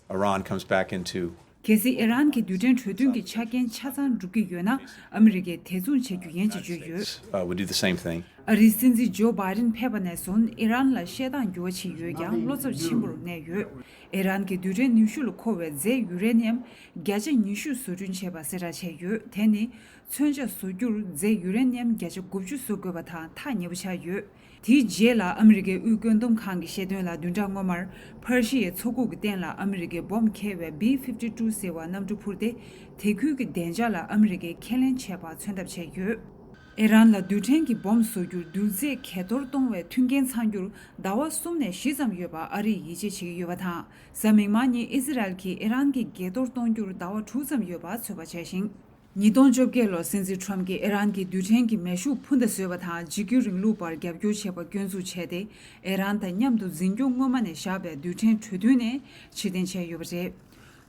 Iran comes back into གལ་སྲིད་ཨི་རན་གྱིས་རྡུལ་ཕྲན་གྲོས་མཐུན་གྱི་ཆ་རྐྱེན་ཆ་ཚང་འགྲུབ་ཀྱི་ཡོད་ན། ཨ་མི་རི་ཀས་དེ་མཚུངས་བྱེད་རྒྱུ་ཡིན་ཅེས་བརྗོད་ཡོད། Uh, would do the same thing. ཨ་རིའི་སྲིད་འཛིན་ཇོ་བྷའི་ཌེན་ཕེབས་པ་ནས་བཟུང་ཨི་རན་ལ་བཤད་སྟངས་འགྱུར་བ་ཕྱིན་ཡོད་ཀྱང་། བློ་འཚབ་ཆེན་པོར་གནས་ཡོད། ཨི་རན་གྱིས་རྡུལ་ཕྲན་ནུས་ཤུགས་ལ་མཁོ་བའི་རྫས་ཡུ་རེ་ནི་ཡམ་བརྒྱ་ཆ་ཉི་ཤུ་བཟོ་སྐྲུན་བྱས་པ་གསལ་བསྒྲགས་བྱས་ཡོད། དེ་ནི་མཚོན་ཆ་བཟོ་རྒྱུར་རྫས་ཡུ་རེ་ནི་ཡམ་བརྒྱ་ཆ་དགུ་བཅུ་བཟོ་དགོས་པ་དང་ཐག་ཉེ་པོ་ཆགས་ཡོད། དེའི་རྗེས་ལ་ཨ་མི་རི་ཀའི་དབུས་བཀོད་འདོམས་ཁང་གིས་བཤད་དོན་ལ། བདུན་ཕྲག་སྔོན་མར་ཕར་ཤི་ཡའི་མཚོ་ཁུག་གི་སྟེང་ལ་ཨ་མི་རི་ཀའི་འབོམ་འཁྱེར་བའི་བི་ཕིབ་ཊི་ཊུ་ཟེར་བ་གནམ་གྲུ་འཕུར་ཏེ། དེ་ཁུལ་གྱི་བདེ་འཇགས་ལ་ཨ་མི་རི་ཀས་ཁས་ལེན་བྱས་པ་མཚོན་ཐབས་བྱས་ཡོད། ཨི་རན་ལ་རྡུལ་ཕྲན་གྱི་འབོམ་བཟོ་རྒྱུར་རྡུལ་རྫས་གས་གཏོར་གཏོང་བའི་མཐུན་རྐྱེན་ཚང་རྒྱུར་ཟླ་བ་གསུམ་ནས་བཞི་ཙམ་ཡོད་པ་ཨ་རིས་ཡིད་ཆེས་བྱེད་ཀྱི་ཡོད་པ་དང་། གཟའ་མིག་དམར་ཉིན་ཨི་ཟི་རལ་གྱིས་ཨི་རན་གྱི་གས་གཏོར་གཏོང་རྒྱུར་ཟླ་བ་དྲུག་ཙམ་ཡོད་པ་ཚོད་དཔག་བྱས་ཤིང་། ཉིས་སྟོང་བཅོ་བརྒྱད་ལོར་སྲིད་འཛིན་ཊམ་གྱིས་ཨི་རན་གྱི་རྡུལ་ཕྲན་གྱི་མེ་ཤུགས་འཕུར་མདའ་བཟོས་པ་དང་། འཇིགས་སྐུལ་རིང་ལུགས་པར་རྒྱབ་སྐྱོར་བྱས་པར་སྐྱོན་འཛུགས་བྱས་ཏེ། ཨི་རན་དང་མཉམ་དུ་འཛིན་སྐྱོང་སྔོན་མ་ནས་བཞག་པའི་རྡུལ་ཕྲན་གྲོས་མཐུན་ནས་ཕྱིར་འཐེན་བྱས་ཡོད་པ་རེད།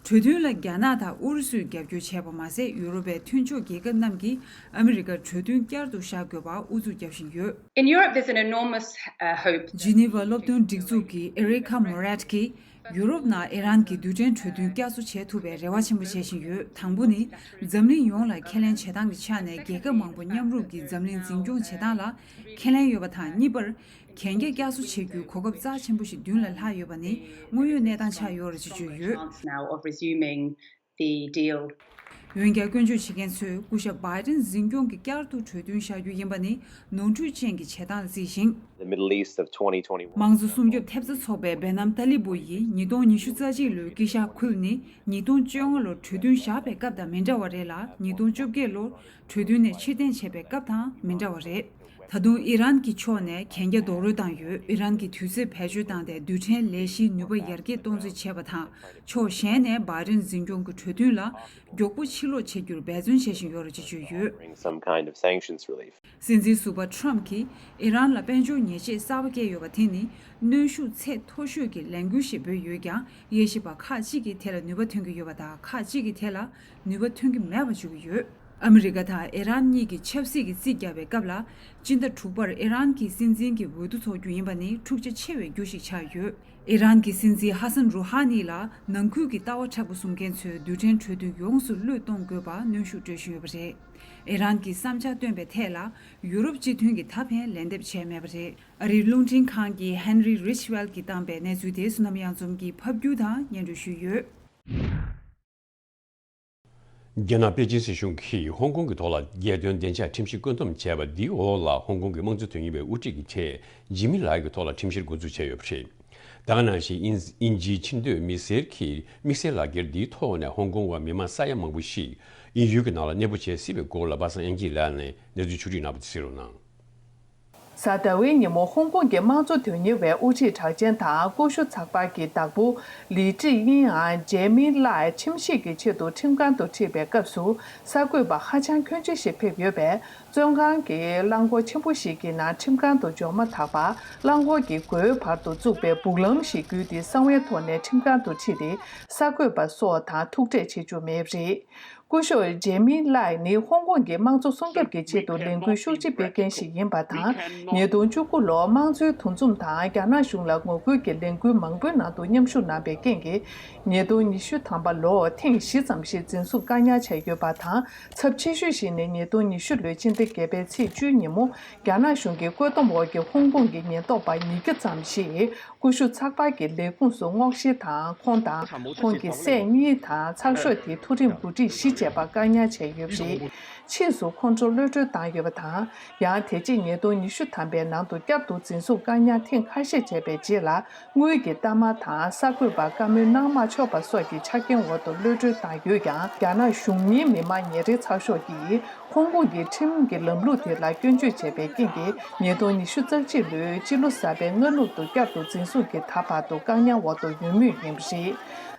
གྲོས་མཐུན་ལ་རྒྱ་ནག་དང་ཨུ་རུ་སུས་རྒྱབ་སྐྱོར་བྱས་པ་མ་ཟད། ཡུ་རོབ་པའི་མཐུན་ཕྱོགས་རྒྱལ་ཁབ་རྣམས་ཀྱིས་ཨ་མི་རི་ཀར་གྲོས་མཐུན་བསྐྱར་དུ་བཞག་དགོས་པར་ཨུ་ཚུགས་བརྒྱབ་བཞིན་ཡོད། In Europe, there's an enormous, uh, hope. ཇི་ནི་ཝ་སློབ་སྟོན་སྒྲིག་འཛུགས་ཀྱི་ཨེ་རི་ཁ་མོ་རེད་ཀྱིས། ཡུ་རོབ་ནང་ཨི་རན་གྱི་རྡུལ་ཕྲན་གྲོས་མཐུན་བསྐྱར་གསོ་བྱེད་ཐུབ་པའི་རེ་བ་ཆེན་པོ་བྱེད་བཞིན་ཡོད། དང་པོ་ནི། འཛམ་གླིང་ཡོངས་ལ་ཁས་ལེན་བྱེད་སྟངས་ཀྱི་ཆ་ནས། རྒྱལ་ཁབ་མང་པོ་མཉམ་རུབ་ཀྱིས་འཛམ་གླིང་འཛིན་སྐྱོང་བྱེད་སྟངས་ལ་ཁས་ལེན་ཡོད་པ་དང་། གཉིས་པར། གན་རྒྱ་བསྐྱར་གསོ་བྱེད་རྒྱུའི་གོ་སྐབས་རྩ་ཆེན་པོ་ཞིག་མདུན་ལ་ལྷག་ཡོད་པ་ནི་དངོས་ཡོད་གནས་སྟངས་ཆགས་ཡོད་རེད་ཅེས་བརྗོད་ཡོད། Chance now of resuming the deal. འོན་ཀྱང་། སྐྱོན་བརྗོད་བྱེད་མཁན་ཚོས་སྐུ་ཞབས་བྷའི་ཌེན་འཛིན་སྐྱོང་གིས་བསྐྱར་དུ་གྲོས་མཐུན་བཞག་རྒྱུ་ཡིན་པ་ནི་ནོར་འཁྲུལ་ཅན་གྱི་བྱེད་སྟངས་ལ་བརྩིས་ཤིང་། The Middle East of twenty twenty-one. དམངས་གཙོ་སྲུང་སྐྱོབ་ཐེབས་རྩ་ཚོགས་པའི་བེ་ནམ་ཏཱ་ལི་པུ་ཡིས་ཉིས་སྟོང་ཉི་ཤུ་རྩ་གཅིག་ལོའི་དཀྱིལ་ཤག་ཁུལ་ནི་ཉིས་སྟོང་བཅོ་ལྔ་ལོར་གྲོས་མཐུན་བཞག་པའི་སྐབས་དང་མི་འདྲ་བ་རེད་ལ། ཉིས་སྟོང་བཅོ་བརྒྱད་ལོར་གྲོས་མཐུན་ནས་ཕྱིར་འཐེན་བྱས་པའི་སྐབས་དང་མི་འདྲ་བ་རེད། ད་དུང་ཨི་རན་གྱི་ཕྱོགས་ནས་གན་རྒྱ་རྡོག་རོལ་བཏང་ཡོད། ཨི་རན་གྱིས་དུས་ཚོད་བེད་སྤྱོད་བཏང་སྟེ་རྡུལ་ཕྲན་ལས་གཞིའི་ནུས་པ་ཡར་རྒྱས་གཏོང་རྩིས་བྱས་པ་དང་། ཕྱོགས་གཞན་ནས་བྷའི་ཌེན་འཛིན་སྐྱོང་གི་གྲོས་མཐུན་ལ་མགྱོགས་པོ་ཕྱིར་ལོག་བྱེད་རྒྱུར་འབད་བརྩོན་བྱེད་བཞིན་ཡོད་རེད་ཅེས་བརྗོད་ཡོད། Bring some kind of sanctions relief. སྲིད་འཛིན་ཟུར་པ་ཊམ་གྱིས་ཨི་རན་ལ་དཔལ་འབྱོར་ཉེས་ཆད་གསར་པ་བཀལ་ཡོད་པ་དེ་ནི་གནོན་ཤུགས་ཚད་མཐོ་ཤོས་ཀྱི་ལས་འགུལ་ཞེས་འབོད་ཡོད་ཀྱང་། དབྱེ་ཞིབ་པ་ཁག་ཅིག་གིས་དེ་ལ་ནུས་པ་ཐོན་གྱི་ཡོད་པ་དང་། ཁག་ཅིག་གིས་དེ་ལ་ནུས་པ་ཐོན་གྱི་མེད་པ་བརྗོད་ཀྱི་ཡོད། ཨ་མི་རི་ཀ་དང་ཨི་རན་གཉིས་ཀྱིས་ཆབ་སྲིད་ཀྱི་རྩིས་བརྒྱབ་པའི་སྐབས་ལ། སྤྱི་ཟླ་དྲུག་པར་ཨི་རན་གྱི་སྲིད་འཛིན་གྱི་འོས་བསྡུ་འཚོགས་རྒྱུ་ཡིན་པ་ནི་འཁྲུག་ཆ་ཆེ་བའི་རྒྱུ་ཞིག་ཆགས་ཡོད། ཨི་རན་གྱི་སྲིད་འཛིན་ཧ་སན་རུ་ཧ་ནི་ལ་ནང་ཁུལ་གྱི་ལྟ་བ་མཁྲེགས་པོ་བཟུང་མཁན་ཚོས་རྡུལ་ཕྲན་གྲོས་མཐུན་ཡོངས་སུ་བློས་གཏོང་དགོས་པར་གནོན་ཤུགས་སྤྲོད་བཞིན་ཡོད་པ་རེད། ཨི་རན་གྱི་བསམ་འཆར་བཏོན་པའི་ཐད་ལ་ཡུ་རོབ་སྤྱི་མཐུན་གྱིས་ད་ཕན་ལན་འདེབས་བྱས་མེད་པ་རེད། ཨ་རིའི་རླུང་འཕྲིན་ཁང་གི་ཧན་རི་རིཆ་ཝེལ་གྱིས་བཏང་པའི་གནས་ཚུལ་དེ་བསོད་ནམས་གཡང་འཛོམས་ཀྱིས་ཕབ་སྒྱུར་དང་སྙན་སྒྲོན་ཞུས་ཡོད། རྒྱ་ནག་པེ་ཅིན་སྲིད་གཞུང་གིས་ཧོང་ཀོང་གི་ཐོག་ལ་རྒྱལ་དོན་བདེ་འཇགས་ཁྲིམས་གཞི་བཀོད་འདོམས་བྱས་པ་འདིའི་འོག་ལ་ཧོང་ཀོང་གི་དམངས་གཙོ་དོན་གཉེར་བའི་དབུ་ཁྲིད་ཀྱི་གྲས་ཇི་མི་ལའི་གི་ཐོག་ལ་ཁྲིམས་བཤེར་འགོ་འཛུགས་བྱས་ཡོད་པ་རེད། ད་ག་ནང་བཞིན་དབྱིན་དབྱིན་ཇིའི་ཆེས་མཐོའི་མི་སེར་གྱིས་དམིགས་བསལ་ལག་འཁྱེར་འདིའི་ཐོག་ནས་ཧོང་ཀོང་བ་མི་མང་ས་ཡ་མང་པོ་ཞིག་དབྱིན་ཡུལ་གྱི་ནང་ལ་གནས་སྤོ་བྱེད་སྲིད་པའི་སྐོར་ལ་པ་སངས་དབྱངས་སྐྱིད་ལགས་ནས་གནས་ཚུལ་ཕྱོགས་བསྒྲིགས་གནང་བ་དེ་གསན་རོགས་གནང་། གཟའ་ཟླ་བའི་ཉིན་མོ་ཧོང་ཀོང་གི་དམངས་གཙོ་དོན་གཉེར་བའི་དབུ་ཁྲིད་གྲགས་ཅན་དང་ཀུ་ཤུ་ཚགས་པར་གྱི་བདག་པོ་ལི་ཀྲི་དབྱིན་ཨང་ཇེ་མིན་ལའེ་ཁྲིམས་ཞིབ་ཀྱི་ཆེད་དུ་ཁྲིམས་ཁང་དུ་ཁྲིད་པའི་སྐབས་སུ། གསར་འགོད་པ་ཧ་ཅང་ཁྱོན་ཆེ་ཞིག་ཕེབས་ཡོད་པས། བཙོན་ཁང་གི་རླངས་འཁོར་ཆེན་པོ་ཞིག་གི་ནང་ཁྲིམས་ཁང་དུ་འབྱོར་མ་ཐག་པར། རླངས་འཁོར་གྱི་སྒོའི་བར་དུ་བཙུགས་པའི་སྦུག་ལམ་ཞིག་བརྒྱུད་དེ་གསང་བའི་ཐོག་ནས་ཁྲིམས་ཁང་དུ་ཁྲིད་དེ། གསར་འགོད་པ་སོགས་དང་ཐུག་འཕྲད་བྱེད་བཅུག་མེད་པ་རེད། སྐུ་ཞབས་ཇེ་མིན་ལའེ་ནི་ཧོང་ཀོང་གི་དམངས་གཙོ་སྲུང་སྐྱོབ་ཀྱི་ཆེད་དུ་ལས་འགུལ་ཤུགས་ཆེ་སྤེལ་མཁན་ཞིག་ཡིན་པ་དང་། ཉིས་སྟོང་བཅུ་དགུ་ལོར་དམངས་གཙོའི་འདུ་འཛོམས་དང་རྒྱ་ནག་གཞུང་ལ་ངོ་རྒོལ་གྱི་ལས་འགུལ་མང་པོའི་ནང་དུ་མཉམ་ཞུགས་གནང་པའི་རྐྱེན་གྱིས། ཉིས་སྟོང་ཉི་ཤུ་ཐམ་པ་ལོར་ཐེངས་བཞི་ཙམ་ཞིག་འཛིན་བཟུང་བཀག་ཉར་བྱས་ཡོད་པ་དང་། ཚབས་ཆེ་ཤོས་ཤིག་ནི་ཉིས་སྟོང་ཉི་ཤུ་ལོའི་སྤྱི་ཟླ་བརྒྱད་པའི་ཚེས་བཅུའི་ཉིན་མོ། རྒྱ་ནག་གཞུང་གི་བཀོད་འདོམས་འོག་གི་ཧོང་ཀོང་གི་ཉེན་རྟོག་པ་ཉིས་བརྒྱ་ཙམ་ཞིག་ཀུ་ཤུ་ཚགས་པར་གྱི་ལས་ཁུངས་སུ་སྔོག་བཤེར་དང་། ཁོང་དང་ཁོང་གི་སྲས་གཉིས་དང་ཚགས་ཤོག་དེའི་མཐོ་རིམ་འགོ་ཁྲིད་བཞི་བཅས་པ་བཀག་ཉར་བྱས་ཡོད་པ་རེད། ཕྱིས་སུ་ཁོང་ཁྲོ་གློད་གྲོལ་བཏང་ཡོད་པ་དང་། ཡང་དེ་རྗེས་ཉིས་སྟོང་ཉི་ཤུ་ཐམ་པའི་ནང་དུ་བསྐྱར་དུ་འཛིན་བཟུང་བཀག་ཉར་ཐེངས་ཁ་ཤས་བྱས་པའི་རྗེས་ལ། དངུལ་གྱི་གཏའ་མ་དང་གསར་འགོད་པར་བཀའ་མོལ་གནང་མ་ཆོག་པ་སོགས་ཀྱི་ཆ་རྐྱེན་འོག་ཏུ་གློད་གྲོལ་བཏང་ཡོད་ཀྱང་། རྒྱ་ནག་གཞུང་གཉེར་མི་དམངས་ཉེ་འབྲེལ་ཚགས་ཤོག་གིས། ཧོང་ཀོང་གི་ཁྲིམས་ཀྱི་ལམ་ལུགས་དེ་ལ་སྐྱོན་བརྗོད་བྱས་པའི་རྐྱེན་གྱིས། ཉིས་སྟོང་ཉི་ཤུ་རྩ་གཅིག་ལོའི་སྤྱི་ལོ་གསར་པའི་སྔ་ནུབ་ཏུ་བསྐྱར་དུ་འཛིན་བཟུང་གིས་ད་བར་དུ་བཀག་ཉར་འོག་ཏུ་ཡོད་མུས་ཡིན་པ་རེད། གཟའ་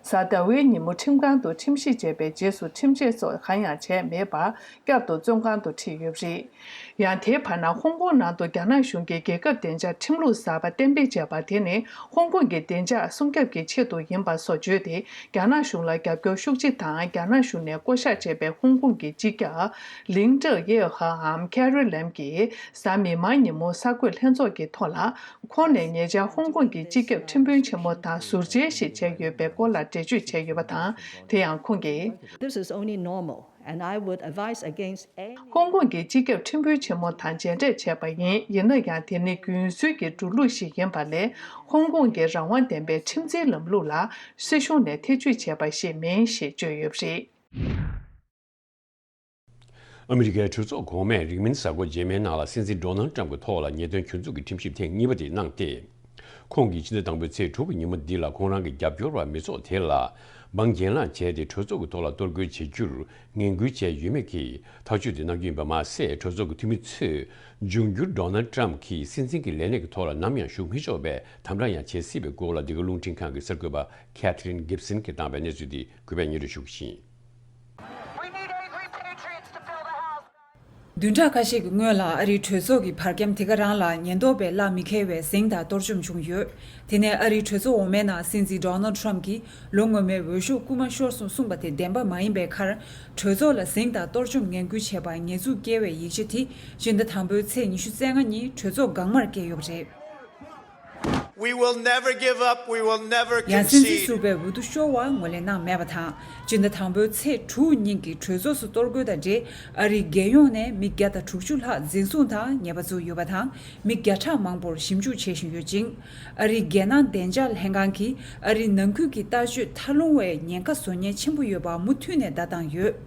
ཟླ་བའི་ཉིན་མོ་ཁྲིམས་ཁང་དུ་ཁྲིམས་ཞིབ་བྱས་པའི་རྗེས་སུ། ཁྲིམས་ཆད་སོགས་གང་ཡང་བྱས་མེད་པར། བསྐྱར་དུ་བཙོན་ཁང་དུ་ཁྲིད་ཡོད་པ་རེད། ཡང་དེའི་བར་ན། ཧོང་ཀོང་ནང་དུ་རྒྱ་ནག་གཞུང་གིས་རྒྱལ་ཁབ་བདེ་འཇགས་ཁྲིམས་ལུགས་གསར་པ་གཏན་འབེབས་བྱས་པ་དེ་ནི། ཧོང་ཀོང་གི་བདེ་འཇགས་སྲུང་སྐྱོབ་ཀྱི་ཆེད་དུ་ཡིན་པ་སོགས་བརྗོད་དེ། རྒྱ་ནག་གཞུང་ལ་རྒྱབ་སྐྱོར་ཤུགས་ཆེ་དང་། རྒྱ་ནག་གཞུང་ནས་བསྐོ་གཞག་བྱས་པའི་ཧོང་ཀོང་གི་སྤྱི་ཁྱབ་ལིང་ཀྲེག་ཡེ་ཧའམ་ཁེ་རི་ལེམ་གྱིས། གཟའ་མིག་དམར་ཉིན་མོ་གསར་འགོད་ལྷན་ཚོགས་ཀྱི་ཐོག་ལ། ཁོང་ནས་ཉེ་ཆར་ཧོང་ཀོང་གི་སྤྱི་ཁྱབ་ཁྲིམས་དཔོན་ཆེན་མོ་དང་ཟུར་མཇལ་ཞིག་བྱས་ཡོད་པའི་སྐོར་ལ་འགྲེལ་བརྗོད་བྱས་ཡོད་པ་དང་། དེ་ཡང་ཁོང་གིས། This is only normal, and I would advise against any ཧོང་ཀོང་གི་སྤྱི་ཁྱབ་ཁྲིམས་དཔོན་ཆེན་མོ་དང་མཇལ་འཕྲད་བྱས་པ་ཡིན། ཡིན་ན་ཡང་། དེ་ནི་རྒྱུན་སྲོལ་གྱི་འགྲོ་ལུགས་ཤིག་ཡིན་པ་ལས། ཧོང་ཀོང་གི་རང་དབང་ལྡན་པའི་ཁྲིམས་འཛིན་ལམ་ལུགས་ལ་སྲིད་གཞུང་ནས་ཐེ་བྱུས་བྱས་པ་ཞིག་མིན་ཞེས་བརྗོད་ཡོད་པ་རེད། ཨ་མི་རི་ཀའི་གྲོས་ཚོགས་གོང་མས་རིང་མིན་གཟའ་འཁོར་རྗེས་མའི་ནང་ལ་སྲིད་འཛིན་ཌོ་ནལ་ཊམ་གྱི་ཐོག་ལ་ཉེས་དོན་གྱོད་འཛུགས་ཀྱི་ཁྲིམས་ཞིབ་ཐེངས་གཉིས་པ་དེ་གནང་སྟེ། ཁོང་གིས་སྤྱི་ཟླ་དང་པོའི་ཚེས་དྲུག་གི་ཉིན་མོ་འདི་ལ་ཁོང་རང་གི་རྒྱབ་སྐྱོར་བ་མི་ཚོགས་དེ་ལ་འབངས་གྱེན་ལངས་བྱས་ཏེ། གྲོས་ཚོགས་ཀྱི་ཐོག་ལ་གཏོར་རྒོལ་བྱེད་རྒྱུར་ངན་སྐུལ་བྱས་ཡོད་མེད་ཀྱི་ཐག་གཅོད་དེ་གནང་རྒྱུ་ཡིན་པ་མ་ཟད། གྲོས་ཚོགས་ཀྱི་འཐུས་མི་ཚོས་འབྱུང་འགྱུར་ཌོ་ནལ་ཊམ་གྱིས་སྲིད་འཛིན་གྱི་ལས་གནས་ཀྱི་ཐོག་ལ་ནམ་ཡང་བཞུགས་མི་ཆོག་པའི་དམ་དྲག་ཡང་བྱེད་སྲིད་པའི་སྐོར་ལ། འདི་ག་རླུང་འཕྲིན་ཁང་གི་གསར་འགོད་པ་ཁེ་ཐི་རིན་གིབ་སན་གྱིས་བཏང་པའི་གནས་ཚུལ་དེ་གུས་པས་སྙན་སྒྲོན་ཞུ་གི་ཡིན། We need angry patriots to fill the House. བདུན་ཕྲག་ཁ་ཤས་ཀྱི་སྔོན་ལ། ཨ་རིའི་གྲོས་ཚོགས་ཀྱི་བར་ཁྱམས་དེ་ག་རང་ལ་ཉེན་རྟོག་པས་གླགས་མི་འཁེལ་བའི་ཟིང་དང་གཏོར་བཅོམ་བྱུང་ཡོད། དེ་ནས་ཨ་རིའི་གྲོས་ཚོགས་འོག་མའི་ནང་སྲིད་འཛིན་ཌོ་ནལ་ཊམ་གྱིས་ལོ་སྔོན་མའི་འོས་ཤོག་རྐུ་མ་ཤོར་སོང་གསུངས་པ་དེ་བདེན་པ་མ་ཡིན་པའི་ཁར། གྲོས་ཚོགས་ལ་ཟིང་དང་གཏོར་བཅོམ་ངན་སྐུལ་བྱས་པར་ཉེས་འཛུགས་བཀལ་བའི་ཡིག་ཆ་དེ་སྤྱི་ཟླ་དང་པོའི་ཚེས་ཉི་ཤུ་རྩ་ལྔ་ཉིན་གྲོས་ཚོགས་འགག་མར་བསྐྱལ་ཡོད་པ་རེད། We will never give up. We will never concede. ཡང་སྲིད་འཛིན་ཟུར་པས་འོས་བསྡུ་ཤོར་བ་ངོས་ལེན་གནང་མེད་པ་དང་། སྤྱི་ཟླ་དང་པོའི་ཚེས་དྲུག་ཉིན་གྱི་གྲོས་ཚོགས་སུ་གཏོར་རྒོལ་དང་འབྲེལ། ཨ་རིའི་རྒྱལ་ཡོངས་ནས་མི་བརྒྱ་དང་དྲུག་ཅུ་ལྷག་འཛིན་བཟུང་དང་ཉེས་པ་བཙུགས་ཡོད་པ་དང་། མི་བརྒྱ་ཕྲག་མང་པོར་ཞིབ་འཇུག་བྱེད་བཞིན་ཡོད་ཅིང་། ཨ་རིའི་རྒྱལ་ནང་བདེ་འཇགས་ལྷན་ཁང་གིས་ཨ་རིའི་ནང་ཁུལ་གྱི་ལྟ་སྤྱོད་ཐར་ལུང་བའི་ཉེན་ཁ་བཟོ་ཉེན་ཆེན་པོ་ཡོད་པ་མུ་མཐུད་ནས་བརྡ་བཏང་ཡོད།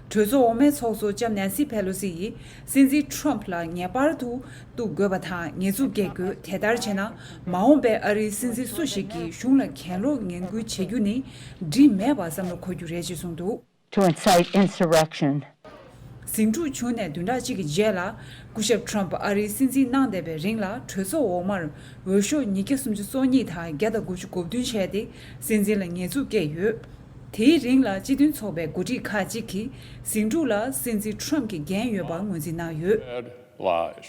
གྲོས་ཚོགས་འོག་མའི་ཚོགས་གཙོ་ལྕམ་ནན་སི་ཕེ་ལོ་སི་ཡིས་སྲིད་འཛིན་ཊམ་ཕ་ལ་ངེས་པར་དུ་གཏུག་དགོས་པ་དང་། ཉེས་འཛུགས་བཀལ་དགོས། དེ་ལྟར་བྱས་ན། མ་འོངས་པའི་ཨ་རིའི་སྲིད་འཛིན་སུ་ཞིག་གིས་གཞུང་ལ་གྱེན་ལོག་ངན་སྐུལ་བྱེད་རྒྱུ་ནི་འགྲིག་མེད་པར་བསམ་བློ་འཁོར་རྒྱུ་རེད་ཅེས་གསུངས་འདུག། To incite insurrection. ཟིང་འཁྲུག་བྱུང་ནས་བདུན་ཕྲག་གཅིག་གི་རྗེས་ལ། སྐུ་ཞབས་ཊམ་ཕ་ཨ་རིའི་སྲིད་འཛིན་གནང་བསྡད་པའི་རིང་ལ། གྲོས་ཚོགས་འོག་མར་འོས་ཤོག་ཉིས་བརྒྱ་སུམ་ཅུ་སོ་གཉིས་དང་བརྒྱ་དང་དགུ་བཅུ་གོ་བདུན་བྱས་ཏེ། སྲིད་འཛིན་ལ་ཉེས་འཛུགས་བཀལ་ཡོད། དེའི་རིང་ལ་སྤྱི་མཐུན་ཚོགས་པའི་འགོ་ཁྲིད་ཁག་ཅིག་གིས་ཟིང་འཁྲུག་ལ་སྲིད་འཛིན་ཊམ་ཕ་གྱིས་འགན་ཡོད་པར་ངོས་འཛིན་གནང་ཡོད། Said lies.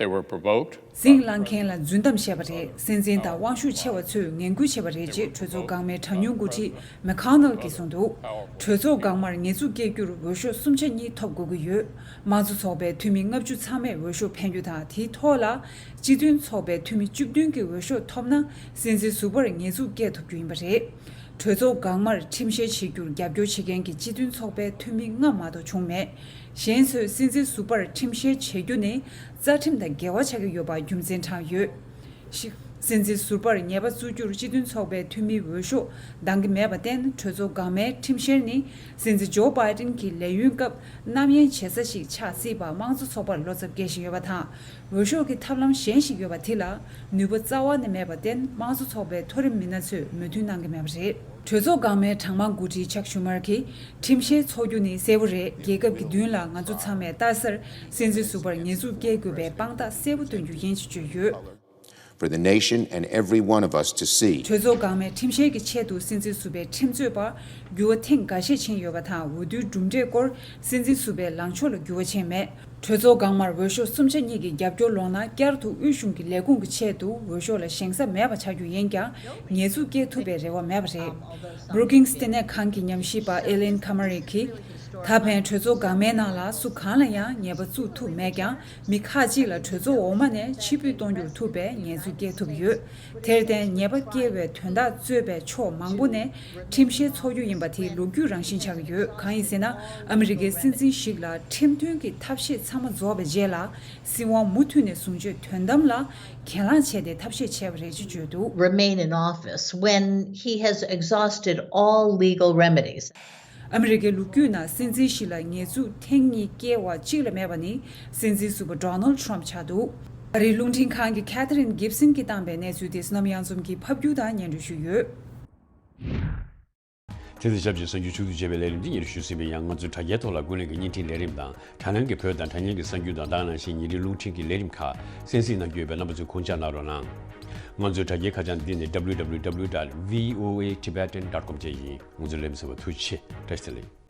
They were provoked. ཟིང་བསླངས་མཁན་ལ་རྫུན་གཏམ་བཤད་པ་རེད། སྲིད་འཛིན་དང་དབང་ཤུགས་ཆེ་བ་ཚོས་ངན་སྐུལ་བྱས་པ་རེད་ཅེས་གྲོས་ཚོགས་འགག་མའི་གྲངས་ཉུང་འགོ་ཁྲིད་མེ་ཁོ་ནལ་གྱིས་གསུངས་འདུག། གྲོས་ཚོགས་འགག་མར་ཉེས་འཛུགས་བཀལ་རྒྱུར་འོས་ཤོག་སུམ་ཆ་གཉིས་ཐོབ་དགོས་ཀྱི་ཡོད། དམངས་གཙོ་ཚོགས་པའི་འཐུས་མི་ལྔ་བཅུ་ཚང་མས་འོས་ཤོག་འཕེན་རྒྱུ་དང་། དེའི་ཐོག་ལ་སྤྱི་མཐུན་ཚོགས་པའི་འཐུས་མི་བཅུ་བདུན་གྱི་འོས་ཤོག་ཐོབ་ན། སྲིད་འཛིན་ཟུར་པར་ཉེས་འཛུགས་བཀལ་ཐུབ་རྒྱུ་ཡིན་པ་རེད། གྲོས་ཚོགས་འགག་མར་ཁྲིམས་བཤེར་བྱེད་རྒྱུར་རྒྱབ་སྐྱོར་བྱེད་མཁན་གྱི་སྤྱི་མཐུན་ཚོགས་པའི་འཐུས་མི་ལྔ་མ་གཏོགས་བྱུང་མེད། གཞན་ཚོས་སྲིད་འཛིན་ཟུར་པར་ཁྲིམས་བཤེར་བྱེད་རྒྱུ་ནི་རྩ་ཁྲིམས་དང་འགལ་བ་ཆགས་ཀྱི་ཡོད་པ་རྒྱུ་མཚན་དྲངས་ཡོད། ཞིག་སྲིད་འཛིན་ཟུར་པར་ཉེས་པ་བཙུགས་རྒྱུར་སྤྱི་མཐུན་ཚོགས་པའི་འཐུས་མིའི་འོས་ཤོག་འདང་གི་མེད་པར་བརྟེན། གྲོས་ཚོགས་འགག་མའི་ཁྲིམས་བཤེར་ནི་སྲིད་འཛིན་ཇོ་བྷའི་ཏིན་གྱི་ལས་ཡུན་སྐབས་རྣམ་གཡེང་བྱེད་ས་ཞིག་ཆགས་སྲིད་པ་དམངས་གཙོ་ཚོགས་པར་བློ་འཚབ་སྐྱེ་བཞིན་ཡོད་པ་དང་། འོས་ཤོག་གི་ཐབས་ལམ་གཞན་ཞིག་ཡོད་པ་དེ་ལ་ནུས་པ་རྩ་བ་ནས་མེད་པར་བརྟེན། དམངས་གཙོ་ཚོགས་པའི་མཐོ་རིམ་མི་སྣ་ཚོས་མོས་མཐུན་གནང་གི་མེད་པ་རེད། གྲོས་ཚོགས་འགག་མའི་གྲངས་མང་འགོ་ཁྲིད་ཅག་ཤུ་མར་གྱིས། ཁྲིམས་བཤེར་འཚོགས་རྒྱུ་ནི་གསལ་པོ་རེད། རྒྱལ་ཁབ་ཀྱི་མདུན་ལ་ང་ཚོ་ཚང་མས་ལྟ་སར་སྲིད་འཛིན་ཟུར་པར་ཉེས་འཛུགས་བཀལ་དགོས་པའི་དཔང་རྟགས་གསལ་པོ་སྟོན་རྒྱུ་ཡིན་ཞེས་བརྗོད་ཡོད། For the nation and every one of us to see. གྲོས་ཚོགས་འགག་མའི་ཁྲིམས་བཤེར་གྱི་ཆེད་དུ་སྲིད་འཛིན་ཟུར་པའི་ཁྲིམས་རྩོད་པར་འགྱུར་བ་ཐེངས་འགའ་ཤས་ཕྱིན་ཡོད་པ་དང་། འོས་བསྡུའི་གྲུབ་འབྲས་སྐོར་སྲིད་འཛིན་ཟུར་པའི་ལངས་ཕྱོགས་ལ་འགྱུར་བ་ཕྱིན་མེད། གྲོས་ཚོགས་འགག་མར་འོས་ཤོག་སུམ་ཆ་གཉིས་ཀྱི་རྒྱབ་སྐྱོར་ལོག་ན། བསྐྱར་དུ་དབུས་གཞུང་གི་ལས་ཁུངས་ཀྱི་ཆེད་དུ་འོས་ཤོག་ལ་ཞེང་ས་མེད་པ་ཆགས་རྒྱུ་ཡིན་ཀྱང་། ཉེས་འཛུགས་སྐྱེལ་ཐུབ་པའི་རེ་བ་མེད་པ་རེད། Brookings་བསྟི་གནས་ཁང་གི་ཉམས་ཞིབ་པ་ཨེ་ལེན་ཁ་མ་རི་གིས། ད་ཕན་གྲོས་ཚོགས་འགག་མའི་ནང་ལ་སུ་གང་ལ་ཡང་ཉེས་པ་བཙུགས་ཐུབ་མེད་ཀྱང་། མི་ཁག་ཅིག་ལ་གྲོས་ཚོགས་འོག་མ་ནས་ཕྱིར་འབུད་གཏོང་རྒྱུར་ཐུབ་པའི་ཉེས་འཛུགས་སྐྱེལ་ཐུབ་ཡོད། དེར་བརྟེན། ཉེས་པ་སྐྱེལ་བའི་དོན་དག་གཙོས་པའི་ཕྱོགས་མང་པོ་ནས་ཁྲིམས་བཤེར་འཚོགས་རྒྱུ་ཡིན་པ་དེ་ལོ་རྒྱུས་རང་བཞིན་ཆགས་ཀྱི་ཡོད། གང་ཡིན་ཟེར་ན། ཨ་མི་རི་ཀའི་སྲིད་འཛིན་ཞིག་ལ་ཁྲིམས་མཐུན་གྱི་ཐབས་ཤེས་ཚང་མ་རྫོགས་པའི་རྗེས་ལ། སྲིད་དབང་མུ་མཐུད་ནས་བཟུང་སྤྱོད་དོན་དམ་ལ་གྱེན་ལངས་བྱས་ཏེ་ཐབས་ཤེས་བྱས་པ་རེད་ཅེས་བརྗོད་འདུག། Remain in office when he has exhausted all legal remedies. ཨ་མི་རི་ཀའི་ལོ་རྒྱུས་ནང་སྲིད་འཛིན་ཞིག་ལ་ཉེས་འཛུགས་ཐེངས་གཉིས་བཀལ་བ་གཅིག་ལས་མེད་པ་ནི་སྲིད་འཛིན་ཟུར་པ་ཌོ་ནལ་ཊམ་ཆགས་འདུག་ཨ་རིའི་རླུང་འཕྲིན་ཁང་གི་ཁེ་ཐི་རིན་གིབ་སན་གྱིས་བཏང་བའི་གནས་ཚུལ་དེ་བསོད་ནམས་གཡང་འཛོམས་ཀྱིས་ཕབ་སྒྱུར་དང་སྙན་སྒྲོན་ཞུས་ཡོད། དེ་དང་ཆབས་ཅིག་གསར་འགྱུར་ཕྱོགས་བསྡུས་བྱས་པའི་ལས་རིམ་འདི་སྙན་སྒྲོན་ཞུས་ཟིན་པ་ཡིན། ང་ཚོའི་དྲ་རྒྱའི་ཐོག་ལ་ཀུན་གླེང་གི་བརྙན་འཕྲིན་ལས་རིམ་དང་། དྲ་ནང་གི་བོད་དང་དྲ་བརྙན་གྱི་གསར་འགྱུར་དང་། ད་ག་ནང་བཞིན་ཉིན་རེའི་རླུང་འཕྲིན་གྱི་ལས་རིམ་ཁག་གསན་གཟིགས་གནང་རྒྱུ་ཡོད་པས། རྣམ་པ་ཚོས་ཁུངས་བཅར་གནང་རོགས་གནང་། ང་ཚོའི་དྲ་རྒྱའི་ཁ་བྱང་འདི་ནི་W W W dot V O A Tibetan dot com བཅས་ཡིན། ང་ཚོའི་ལས་རིམ་གསན་པར་ཐུགས་རྗེ་ཆེ། བཀྲ་ཤིས་བདེ་ལེགས།